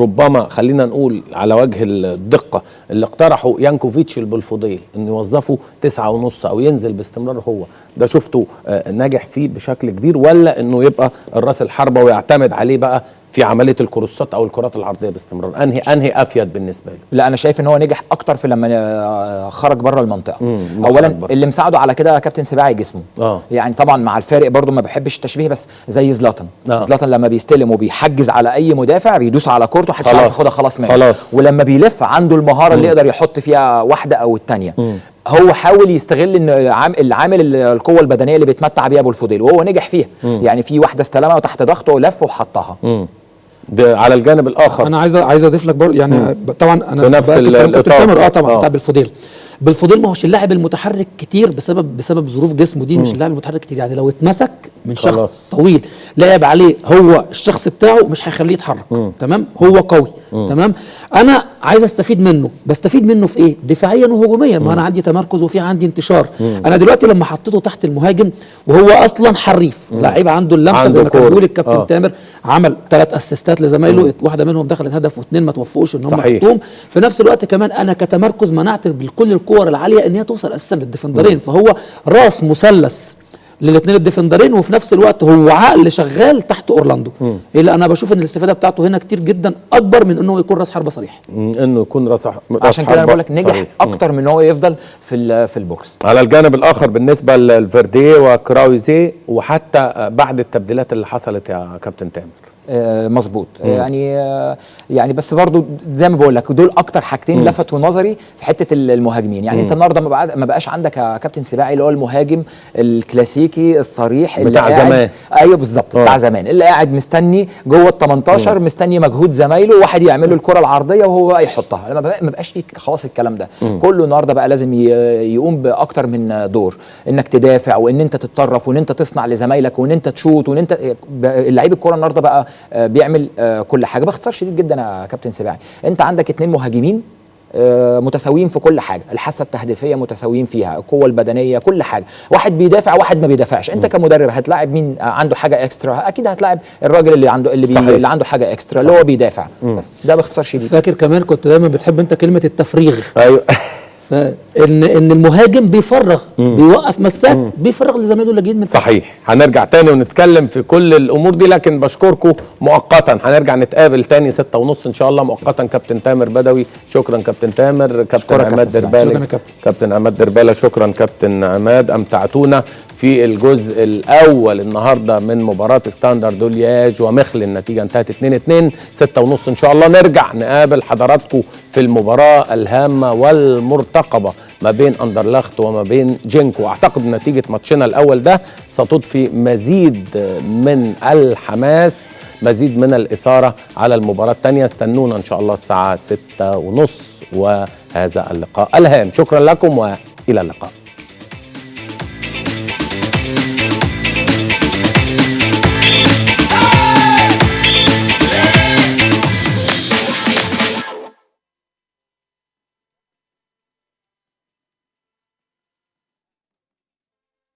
ربما خلينا نقول على وجه الدقة اللي اقترحه يانكوفيتش بالفضيل انه يوظفه 9.5 او ينزل باستمرار، هو ده شفته ناجح فيه بشكل كبير، ولا انه يبقى الراس الحربة ويعتمد عليه بقى في عملية الكروسات او الكرات العرضية باستمرار؟ انهي افيد بالنسبة له؟ لا، انا شايف ان هو نجح اكتر في لما خرج بره المنطقة. اولا بره. اللي مساعدة على كده كابتن سباعي جسمه. يعني طبعا مع الفارق برضو ما بحبش التشبيه، بس زي زلاتان. زلاتان لما بيستلم وبيحجز على اي مدافع بيدوس على كورته، محدش عارف ياخدها خلاص منه. خلاص. ولما بيلف عنده المهارة اللي يقدر يحط فيها واحدة او الثانية. هو حاول يستغل ان العامل القوة البدنية اللي بيتمتع بيها ابو الفضيل، وهو نجح فيها. يعني في واحدة استلمها وتحت ضغطه ولف وحطها. ده على الجانب الاخر انا عايز اضيف لك برضه، يعني طبعا انا في نفس الاطار. طبعا بتاع بالفضيل. بالفضيل ما هوش اللاعب المتحرك كتير بسبب ظروف جسمه دي، مش اللاعب المتحرك كتير. يعني لو اتمسك من شخص طويل لعب عليه هو الشخص بتاعه مش هيخليه يتحرك. تمام، هو قوي. تمام، انا عايز استفيد منه، بستفيد منه في ايه؟ دفاعيا وهجوميا. ما انا عندي تمركز وفي عندي انتشار. انا دلوقتي لما حطيته تحت المهاجم وهو اصلا حريف، لعيب عنده اللمسة زي ما كان بيقول الكابتن تامر، عمل 3 اسيستات لزمايله، واحدة منهم دخلت هدف واثنين ما توفقوش ان هم يحطوهم. في نفس الوقت كمان انا كتمركز منعت بالكل الكور العالية ان هي توصل اساسا للديفندرين، فهو راس مثلث للاثنين الديفندرين، وفي نفس الوقت هو عقل شغال تحت اورلاندو. اللي انا بشوف ان الاستفادة بتاعته هنا كتير جدا اكبر من انه يكون راس حربه صريح. انه يكون راس عشان كده انا بقول لك نجح اكتر من ان هو يفضل في ال box. على الجانب الاخر بالنسبة للفرديه وكراويزي، وحتى بعد التبديلات اللي حصلت يا كابتن تامر. مظبوط. يعني بس برضو زي ما بقول لك دول اكتر حاجتين لفتوا نظري في حتة المهاجمين. يعني انت النهارده ما بقاش عندك يا كابتن سباعي اللي هو المهاجم الكلاسيكي الصريح اللي بتاع زمان. ايوه بالظبط، بتاع زمان، اللي قاعد مستني جوه ال 18، مستني مجهود زمايله، واحد يعمل له الكره العرضية وهو بقى يحطها. ما بقاش فيك خلاص الكلام ده. كله النهارده بقى لازم يقوم باكتر من دور، انك تدافع وان انت تتطرف وان انت تصنع لزمايلك وان انت تشوط وان انت لعيب الكره النهارده بقى بيعمل كل حاجة. باختصار شديد جدا يا كابتن سباعي، انت عندك 2 مهاجمين متساويين في كل حاجة، الحاسة التهديفيه متساويين فيها، القوة البدنية، كل حاجة. واحد بيدافع واحد ما بيدافعش. انت كمدرب هتلاعب مين عنده حاجة extra؟ اكيد هتلاعب الراجل اللي عنده اللي عنده حاجة extra، اللي هو بيدافع. بس ده باختصار شديد. فاكر كمان كنت دايما بتحب انت كلمة التفريغ. ايوه، فان المهاجم بيفرغ، بيوقف مساك، بيفرغ لزمايله اللي جايين من تحت. صحيح، هنرجع تاني ونتكلم في كل الامور دي، لكن بشكركم مؤقتا. هنرجع نتقابل تاني 6:30 ان شاء الله. مؤقتا كابتن تامر بدوي، شكرا كابتن تامر. كابتن عماد دربالة، كابتن عماد دربالة، شكرا كابتن عماد. امتعتونا في الجزء الاول النهارده من مباراة ستاندرد لياج ومخل، النتيجة انتهت 2-2. 6:30 ان شاء الله نرجع نقابل حضراتكم في المباراة الهامة والمرتقبه ما بين اندرلخت وما بين جينكو. اعتقد نتيجة ماتشنا الاول ده ستضفي مزيد من الحماس، مزيد من الاثارة على المباراة الثانية. استنونا ان شاء الله الساعة 6:30 وهذا اللقاء الهام. شكرا لكم والى اللقاء.